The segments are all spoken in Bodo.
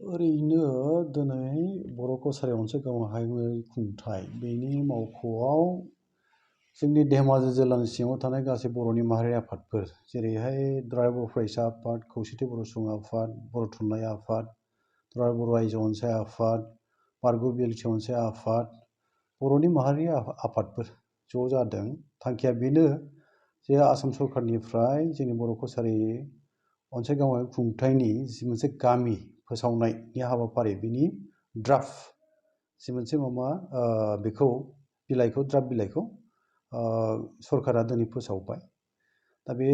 ओरैनो दिनै बर' कछारी अनसाय गावनि हायुङारि खुंथाइ बेनि मावख'आव जोंनि धेमाजि जिल्लानि सिङाव थानाय गासै बर'नि माहारि आफादफोर जेरैहाय दुलाराय बर' फरायसा आफाद, खौसेथि बर' सुबुं आफाद, बर' थुनलाइ आफाद, दुलाराय बर' रायजो अनसाय आफाद, बारग' बिएलटि अनसाय आफाद, बर'नि माहारि आफादफोर ज' जादों। थांखिया बेनो जे आसाम सरकारनिफ्राय जोंनि बर' कछारी अनसाय गावनि खुंथाइनि जि मोनसे गामि फोसावनायनि हाबाफारि बिनि ड्राफ्ट जि मोनसे बेखौ बिलाइखौ ड्राफ्ट बिलाइखौ सरकारा दिनै फोसावबाय। दा बे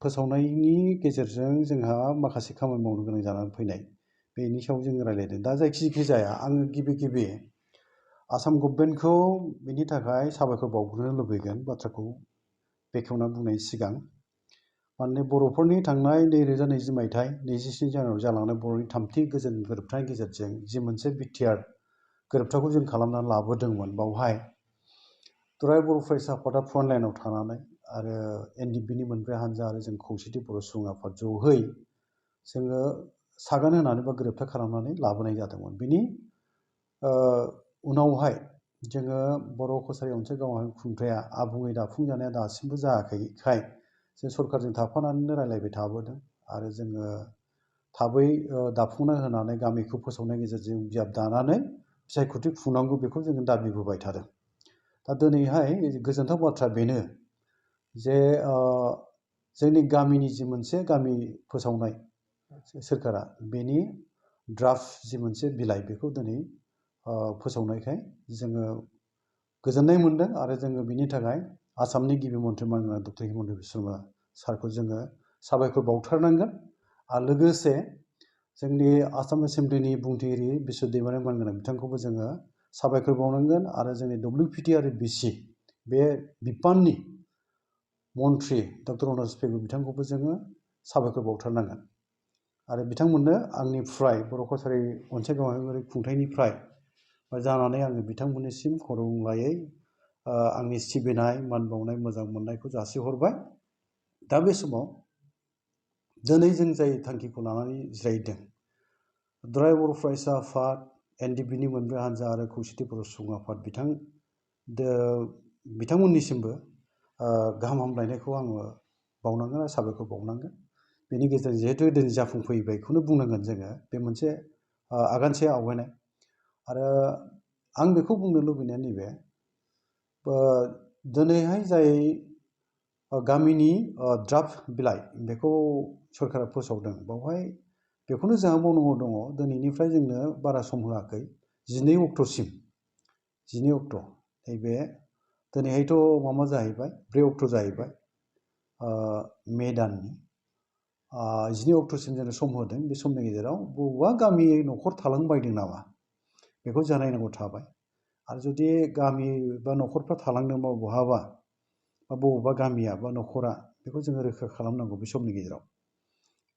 फोसावनायनि गेजेरजों जोंहा माखासे खामानि मावनो गोनां जानानै फैनाय बेनि सायाव जों रायज्लायदों। दा जायखि जाया आङो गिबि आसाम गभर्नमेन्टखौ बिनि थाखाय साबायखर बावग्रोनो लुबैगोन बाथ्राखौ बेखेवना बुंनायनि सिगां। माने बर'फोरनि थांनाय 2020 मायथाइ 27 जानुवारियाव जालांनाय बर'नि थामथि गोजोन गोरोबथानि गेजेरजों जि मोनसे बिटिआर गोरोबथाखौ जों खालामनानै लाबोदोंमोन, बावहाय दुलाराय बर' फरायसा आफादा फ्रन्ट लाइनाव थानानै आरो एनडिएफबिनि मोनब्रै हानजा आरो जों खौसेथि बर' सुबुं आफाद ज'है जोङो सागान होनानै बा गोरोबथा खालामनानै लाबोनाय जादोंमोन। बिनि उनावहाय जोङो बर' कछारी अनसाय गावनि खुंथाइया आबुङै दाफुंजानाया दासिमबो जायाखैखाय जों सरकारजों थाफानानैनो रायज्लायबाय थाबोदों आरो जोङो थाबै दाफुंना होनानै गामिखौ फोसावनायनि गेजेरजों बिजाब दानानै बिसायख'थि खुंनांगौ बेखौ जोङो दाबिबोबाय थादों। दा दिनैहाय गोजोनथाव बाथ्रा बेनो जे जोंनि गामिनि जि मोनसे गामि फोसावनाय सोरखारा बेनि ड्राफ्ट जि मोनसे बिलाइ बेखौ दिनै फोसावनायखाय जोङो गोजोननाय मोनदों आरो जोङो बिनि थाखाय आसामनि गिबि मन्थ्रि मानगोनां डक्टर हिमन्त बिश्व शर्मा सारखौ जोङो साबायखर बावथारनांगोन। आरो लोगोसे जोंनि आसाम एसेमब्लिनि बुंथिगिरि बिश्व दैमारि मानगोनां बिथांखौबो जोङो साबायखर बावनांगोन आरो जोंनि WPT आरो BC बे बिफाननि मन्थ्रि डक्टर अनास पेगु बिथांखौबो जोङो साबायखर बावथारनांगोन। आरो बिथांमोननो आंनिफ्राय बर' कछारी अनसाय गावनि खुंथाइनिफ्राय जानानै आङो बिथांमोननिसिम खर'लायै आंनि सिबिनाय मान बावनाय मोजां मोननायखौ जासिहरबाय। दा बे समाव दिनै जों जाय थांखिखौ लानानै जिरायदों दुलाराय बर' फरायसा आफाद, एनडिएफबिनि मोनब्रै हानजा आरो खौसेथि बर' सुबुं आफाद बिथांमोननिसिमबो गाहाम हामलायनायखौ आङो बावनांगोन आरो साबायखर बावनांगोन। बेनि गेजेरजों जिहेतु दिनै जाफुंफैबायखौनो बुंनांगोन जोङो, बे मोनसे आगानसे आवगायनाय। आरो आं बेखौ बुंनो लुबैनाया नैबे दिनैहाय जाय गामिनि ड्राफ्ट बिलाइ बेखौ सरकारा फोसावदों, बावहाय बेखौनो जोंहा मावनांगौ दङ। दिनैनिफ्राय जोंनो बारा सम होआखै, 12 अक्ट'सिम 12 अक्ट' नैबे दिनैहायथ' जाहैबाय 4 अक्ट' जाहैबाय मे दाननि 12 अक्ट'सिम जोंनो सम होदों। बे समनि गेजेराव बबेबा गामि न'खर थालांबायदों नामा बेखौ जों नायनांगौ थाबाय। आरो जुदि गामि बा न'खरफ्रा थालांदोंबा बहाबा बा बबेबा गामिया बा न'खरा बेखौ जोङो रैखा खालामनांगौ बे समनि गेजेराव।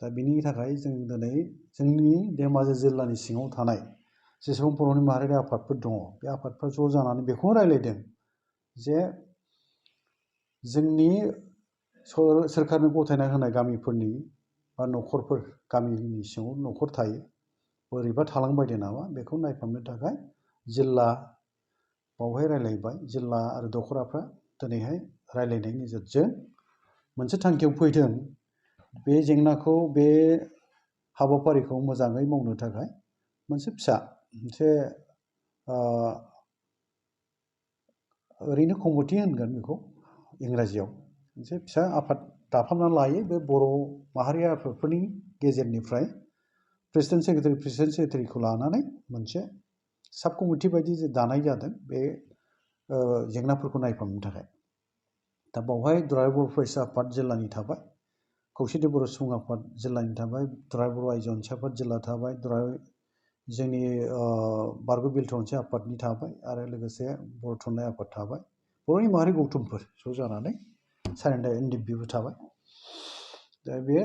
दा बिनि थाखाय जों दिनै जोंनि धेमाजि जिल्लानि सिङाव थानाय जेसेबां बर'नि माहारियारि आफादफोर दङ बे आफादफ्रा ज' जानानै बेखौनो रायज्लायदों जे जोंनि सोरखारनो गथायना होनाय गामिफोरनि बा न'खरफोर गामिनि सिङाव न'खर थायो बोरैबा थालांबायदों नामा बेखौ नायफामनो थाखाय जिल्ला बावहाय रायज्लायबाय। जिल्ला आरो दख'राफ्रा दिनैहाय रायज्लायनायनि गेजेरजों मोनसे थांखियाव फैदों बे जेंनाखौ बे हाबाफारिखौ मोजाङै मावनो थाखाय मोनसे फिसा मोनसे ओरैनो कमिटि होनगोन बेखौ इंराजियाव, मोनसे फिसा आफाद दाफामनानै लायो। बे बर' माहारि आफादफोरनि गेजेरनिफ्राय प्रेसिडेन्ट सेक्रेटारिखौ लानानै मोनसे साब कमिटि बायदि दानाय जादों बे जेंनाफोरखौ नायफामनो थाखाय। दा बावहाय दुलाराय बर' फरायसा आफाद जिल्लानि थाबाय, खौसेथि बर' सुबुं आफाद जिल्लानि थाबाय, दुलाराय बर' रायजो अनसाय आफाद जिल्ला थाबाय, जोंनि बारग' बिएलटि अनसाय आफादनि थाबाय आरो लोगोसे बर' थुनलाइ आफाद थाबाय, बर'नि माहारि गौथुमफोर ज' जानानै सारेन्डार एनडिएफबिबो थाबाय। दा बे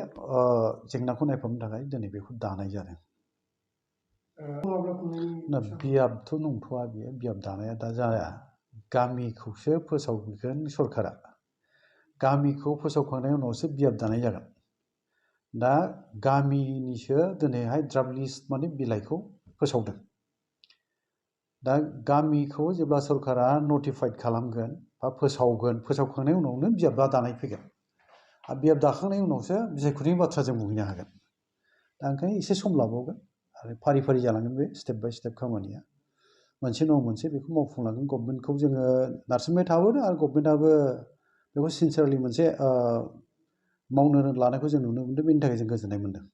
जेंनाखौ नायफामनो थाखाय दिनै बेखौ दानाय जादों। बियाबथ' नंथ'आ, बियो बियाब दानाया दा जाया। गामिखौसो फोसावगोन सरकारा, गामिखौ फोसावखांनायनि उनावसो बियाब दानाय जागोन। दा गामिनिसो दिनैहाय ड्राफ्ट लिस्ट माने बिलाइखौ फोसावदों। दा गामिखौ जेब्ला सरकारा नटिफाइड खालामगोन बा फोसावखांनायनि उनावनो बिजाबा दानाय फैगोन। आरो बिजाब दाखांनायनि उनावसो बिसायख'थिनि बाथ्रा जों बुंहैनो हागोन। दा ओंखायनो एसे सम लाबावगोन आरो फारि फारि जालांगोन बे स्टेप बाय स्टेप खामानिया। मोनसे नङा मोनसे बेखौ मावफुंलांगोन। गभर्नमेन्टखौ जोङो नारसिनबाय थाबोदों आरो गभर्नमेन्टआबो बेखौ सिनसियारलि मोनसे मावनो लानायखौ जों नुनो मोनदों। बेनि थाखाय जों गोजोननाय मोनदों।